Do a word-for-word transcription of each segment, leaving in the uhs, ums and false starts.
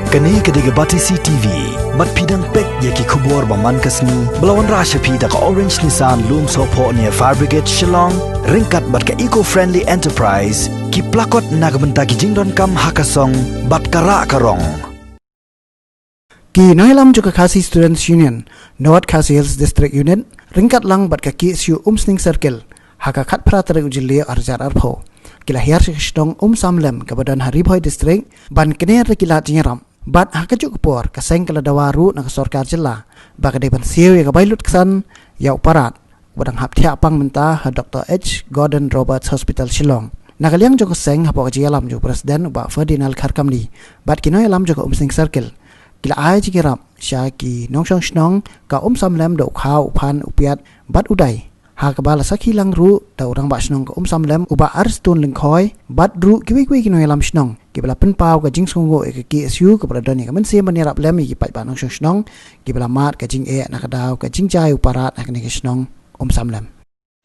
Kane ka dei ka Batesi T V. Bad phi dang peit ïa ki khubor ba man ka sngi ba la wanrah sha phi da ka Orange Nissan Lumsohphoh near Fire Brigade Shillong, ryngkat bad ka Eco Friendly Enterprise, ki plakot na ka bynta ki jingdonkam ha ka song bad ka rah ka rong. Ki nongïalam jong ka Khasi Students Union, North Khasi Hills District Unit, ryngkat lang bad ka K S U Umsning Circle, ha ka khatphra tarik u Jylliew arhajar arphew, ki la hiar sha ka shnong Umsamlem kaba don ha Ri Bhoi District, ban kner da ki lad jingïarap. Bad ha kajuh ka por, ka seng ka la dawa ruh na ka sorkar jylla ba ka dei ban siew ïa ka bai lutksan ïa u parat uba dang hap thiah pang mynta ha Doctor H Gordon Roberts Hospital Shillong. Na ka liang jong ka seng, hapoh ka jingïalam jong u President u Bah Ferdinand Kharkamni bad ki nongïalam jong ka Umsning Circle, ki la ai jingïarap sha ki nongshong shnong ka Umsamlem da u khaw, u phan, u piat bad u dai, ha kaba la sakhi lang ruh da u rangbah shnong ka Umsamlem u Bah Aristone Lyngkhoi, bad ruh kiwei kiwei ki nongïalam shnong kiba la pynpaw ka jingsngewnguh ïa ka K S U kaba la don ïa ka mynsiem ban ïarap lem ïa ki paidbah nongshong shnong kiba la mad ka jingeh na ka daw ka jingjia u parat ha kane ka shnong Umsamlem.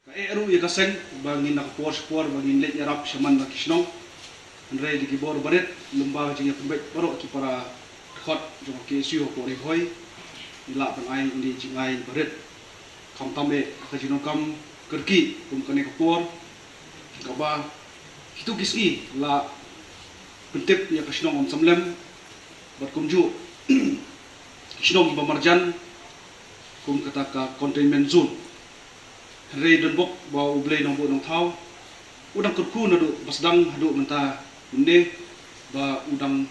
Ka eh ruh ïa ka seng ba ngin na ka por sha ka por ba ngin leit ïarap shaman na ki shnong. Hynrei da ki bor barit, lyngba ka jingïapynbeit baroh ki para dkhot jong ka K S U hapoh Ri Bhoi, ngi lah ban ai ïa ine i jingai barit. Khamtam eh ka jingdonkam kyrkieh kum kane ka por kaba kito ki sngi la pyntip ïa ka shnong Umsamlem bad kumjuh ki shnong kiba marjan kum kata ka containment zone. Hynrei don bok ba U Blei Nongbuh Nongthaw u dang kyrkhu naduh ba sdang haduh mynta mynne ba u dang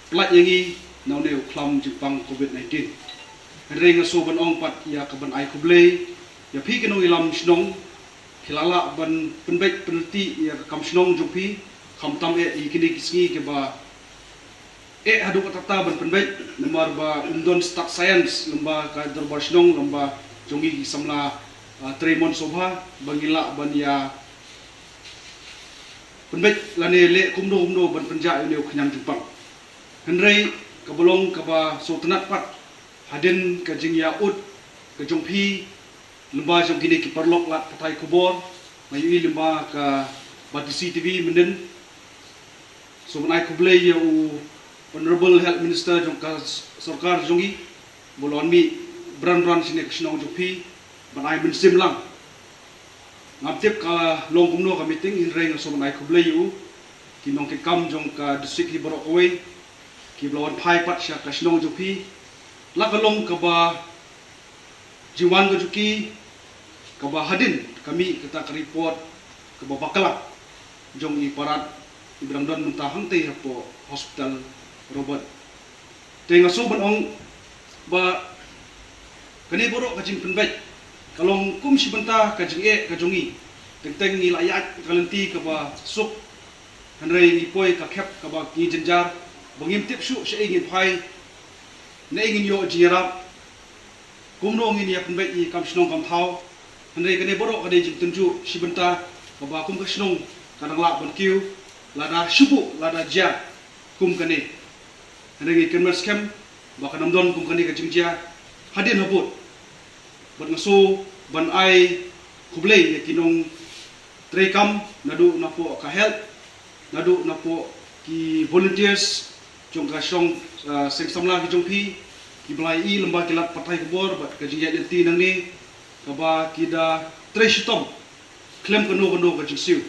pyllait ïa ngi na une u khlam jingpang covid nineteen. Hynrei nga shu ban ong pat ïa ka ban ai khublei ïa phi ki nongïalam shnong, phi la lah ban pynbeit pynreti ïa ka kam shnong jong phi, khamtam eh ïa kine ki sngi kiba eh haduh katta katta ban pynbeit, namar ba ym don stad science lyngba ka dorbar shnong, lyngba jong ngi ki samla, ah, trei mon sngewbha ba ngin lah ban ïa pynbeit lane leh kumno kumno ban pynjah ïa une u khñiang jingpang. Hynrei kaba long kaba sngewtynnat pat hadien ka jingïaud ka jong phi lyngba jong kine ki paralok lad pathai khubor, nga ïohi lyngba ka Batesi T V mynhynnin. Shu ban ai khublei ïa u Honorable Health Minister jong ka s-, sorkar jong ngi, ba u la wan mih bran bran shane ka shnong jong phi ban ai mynsiem lang. Ngam tip ka long kumno ka meeting, hynrei nga shu ban ai khublei ïa u, ki nongkitkam jong ka district hi baroh kawei kiba la wan phai pat sha ka shnong jong phi. La ka long kaba jingwan ka jong ki kaba hadien ka mih kata ka report kaba bakla jong i parat iba dang don mynta hangtei hapoh hospital Robert. Te nga shu ban ong ba kane baroh ka jingpynbeit ka long kum shi bynta ka jingeh ka jong ngi. Teng teng ngi la ïaid ka lynti kaba suk, hynrei ngi poi ka khep kaba ngi jynjar ba ngim tip shuh shaei ngin phai, naei ngin ïoh jingïarap, kumno ngin ïa pynbeit ïa i kam shnong kam thaw. Hynrei kane baroh ka dei jingtynjuh shi bynta kaba kum ka shnong ka dang lah ban kiew lada shu buh lada jia kum kane. Hynrei ngi kynmaw skhem ba kan ym don kum kane ka jingjia hadien habud. Bad nga shu ban ai khublei ïa ki nongtrei kam naduh napoh ka health, naduh napoh ki volunteers jong ka shnong, ah, seng samla ki jong phi, kiba la ïohi lyngba ki lad pathai khubor bad ka jingïaid lynti nangne, kaba ki da trei shitom khlem kano kano ka jingsiew.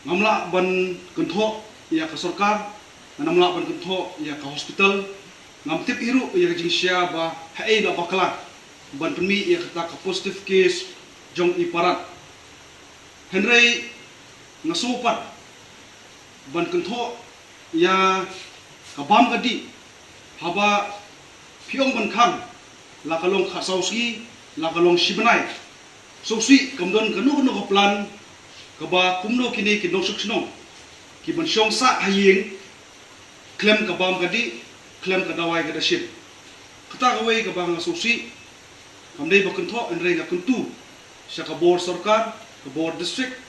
Ngam lah ban kynthoh ïa ka sorkar, ngam lah ban kynthoh ïa ka hospital, ngam tip hi ruh ïa ka jingshai ba haei la bakla ban pynmih ïa kata ka positive case jong i parat. Hynrei nga shu pat ban kynthoh ïa ka bam ka dih, haba phi ong ban khang, la ka long khatsaw sngi, la ka long shi bnai, sngewsih kam don kano kano ka plan kaba kumno kine ki nongshong shnong ki ban shong sah ha ïing khlem ka bam ka dih, khlem ka dawai ka dashin. Kata kawei kaba nga sngewsih, kam dei ba kynthoh, hynrei nga kyntu sha ka bor sorkar, ka bor district,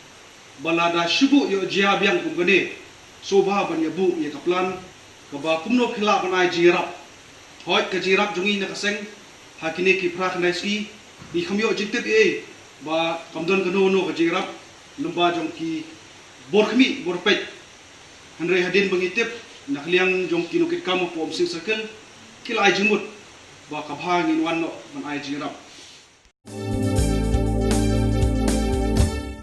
ba lada shu buh ïoh jia biang kum kane, sngewbha ban ïa buh ïa ka plan kaba kumno phi lah ban ai jingïarap. Hooid, ka jingïarap jong ngi na ka seng ha kine ki phra khyndai sngi ngi kham ïoh jingtip ei ei, ba kam don kano kano ka jingïarap lyngba jong ki bor khmih bor peit. Hynrei hadien ba ngi tip Na ka liang jong ki nongkitkam hapoh Umsning Circle, ki la ai jingmut ba ka bha ngin wan noh ban ai jingïarap.